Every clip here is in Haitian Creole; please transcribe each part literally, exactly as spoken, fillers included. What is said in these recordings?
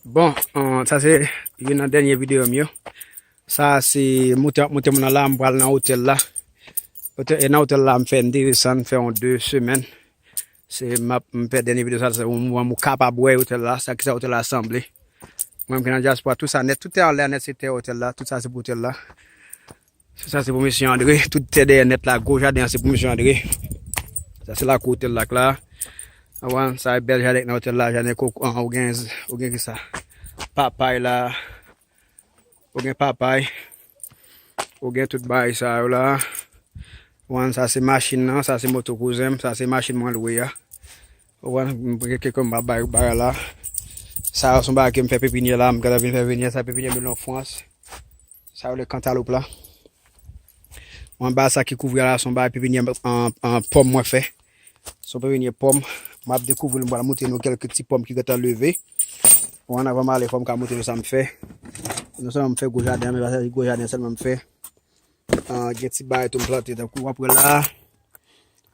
Bon, an, sa se youn nan dènye videyo m yo. Sa se moute, moute moun nan la, m pral nan otèl la. Otèl, e nan otèl la, m fè, m desann, fè yon de semèn. Se m ap, m fè dènye videyo sa, se pou moun kapab wè otèl la, sa ki sa otèl la sanble. Mwen, m ki nan dyaspora, tout sa nèt, tout tè anlè a nèt, se tè otèl la, tout sa se pou otèl la. Sa se pou mesye Andre, tout tè dèyè nèt la, gwo jaden an se pou mesye Andre. Sa se lakou otèl la k la. Avan, sa e bèl jaden nan otèl la, jaden koko, an, ou gen, ou gen ki sa? Papay la, ou gen papay, ou gen tout bagay sa yo la. Wan, sa se machin nan, sa se moto kouzen m, sa se machin mwen lwe a. Wan, m gen kèk m ap bay bagay la. Sa yo se yon bagay ke m fè pepinyè la, m gentan vin fè pepinyè, sa pepinyè melon Frans. Sa yo le kantaloup la. Wan, bagay sa ki kouvri a la, se yon bagay pepinyè an, an pòm mwen fè. Se yon pepinyè pòm. M ap dekouvri l, m pral montre nou kèlke ti pòm ki gentan leve. Wan, avan m ale, fò m ka montre nou sa m fè. Non sèlman m fè gwo jaden an, men pa sèl gwo jaden sèlman m fè. Ah, gen ti bagay tou m plante, tankou w ap wè la.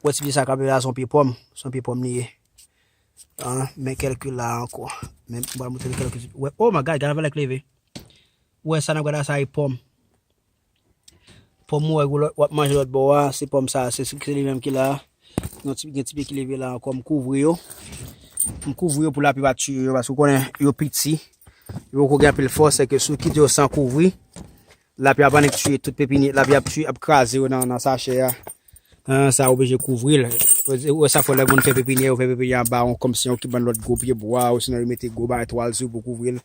Wè ti pye sa k ap leve la, se yon pye pòm. Se yon pye pòm li ye. Ah, men kèlke la ankò. Men m pral montre nou kèlke ti, wè, oh my God, gade avè lè k leve. Wè sa n ap gade la, sa e pòm. Pòm ou wè w ap manje lòt bò a, se pòm sa, se, se li menm ki la. Gen ti, gen ti pye ki leve la ankò, m kouvri yo. M kouvri yo pou lapi pa tiye yo, paske w konnen yo piti. Yo poko gen anpil fòs, se ke si w kite yo san kouvri, lapi ap annik tiye tout pepinyè, lapi ap tiye, ap kraze yo nan, nan sachè a. An, sa oblije kouvri l. Wè sa fè lè moun fè pepinyè, yo fè pepinyè anba yon, kòmsi yon ki bann lòt gwo pye bwa, osinon yo mete gwo bagay twal sou pou kouvri l.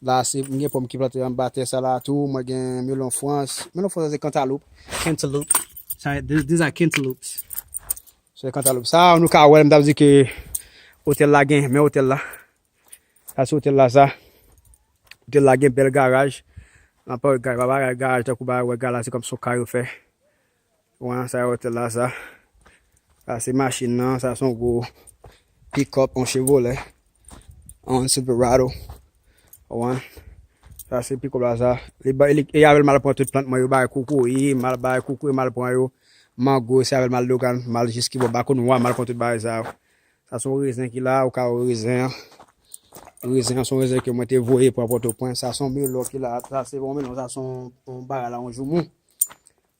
La, se, m gen pòm ki plante anba tè sa la tou. Mwen gen melon Frans. Melon Frans se kantaloup. Cantaloupe. Sa, these are cantaloupes. Se kantaloup. Sa, nou ka wè, m t ap di ke otèl la gen, men otèl la. Sa se otèl la, sa. Otèl la gen bèl garaj. Nan pa garaj, pa garaj, garaj tankou bagay, wè garaj la, se kòm se yon kay yo fè. Wan, sa e otèl la sa. Sa se machin nan, sa se yon gwo pick-up, yon Chevrolet, yon Silverado. Wan. Sa se pick-up la sa. Li ba, li, e avè l m al pran tout plant mwen yo, bagay kokoye, m al bagay kokoye, m al pran yo. Mango, se avè l m al Logan, m al jis ki bò Bakonwa, m al pran tout bagay sa yo. Sa se yon rezen ki la, ou ka wè rezen an. Rezen an se yon rezen ke mwen te voye pran Pòtoprens. Sa se yon melon ki la, sa se pa yon melon, sa se yon, yon bagay la, yon joumou.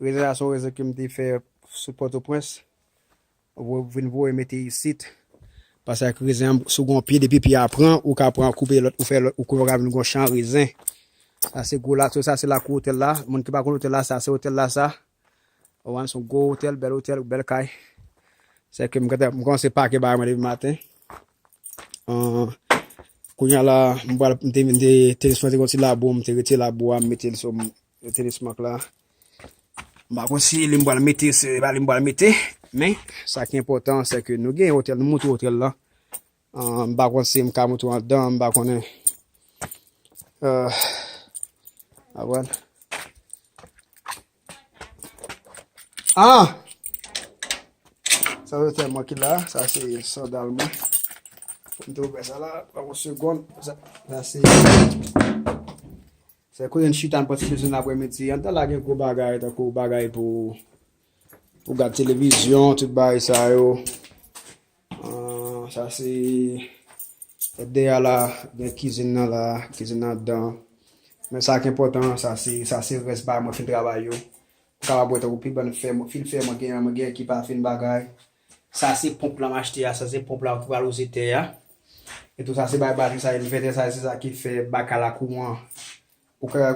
Rezen sa se yon rezen ke m te fè sot Pòtoprens. Vo-, vin voye mete isit. Paske ak rezen an, si w gen yon pye, depi pye a pran, ou ka pran, koupe lòt, ou fè lòt, ou koupe, ou ka vin gen yon chan rezen. Sa se gwo lakou, sa se lakou otèl la. Moun ki pa konn otèl la, sa se otèl la, sa. Ou wè, se yon gwo otèl, bèl otèl, bèl kay. Se ke m gentan, m kòmanse pake bagay mwen depi maten. An, kounye a la, m pral, m te, m te, tenis mwen te gen yon ti labou, m te retire labou a, m mete l sou, m, tenis mwen la. M pa konn si li m pral mete, se pa li m pral mete, men sa ki enpòtan, se ke nou gen otèl, nou montre otèl la. Ah, m pa konn si m ka montre w anndan, m pa konnen. Ah, aprann. Ah! Sa se tèlman ki la, sa se sandal mwen. M te ouvè sa la, pran yon segonn. Sa, sa se, se kote n chita, n pran ti dejene aprèmidi. Anndan la gen gwo bagay, tankou bagay pou, pou gad televizyon, tout bagay sa yo. Ah, sa se dèyè la, gen kizin nan la, kizin nan anndan. Men sa ki enpòtan, sa se, sa se rès bagay mwen fin travay yo. Ou kapab wè tankou pi bann fè, mwen, fil fè mwen genyen, mwen genyen ki pa fin bagay. Sa se ponp la m achte a, sa se ponp la ki pral woze tè a. E tou sa se bay batri sa, envètè sa, se sa ki fè baka la kouran. Ou ka,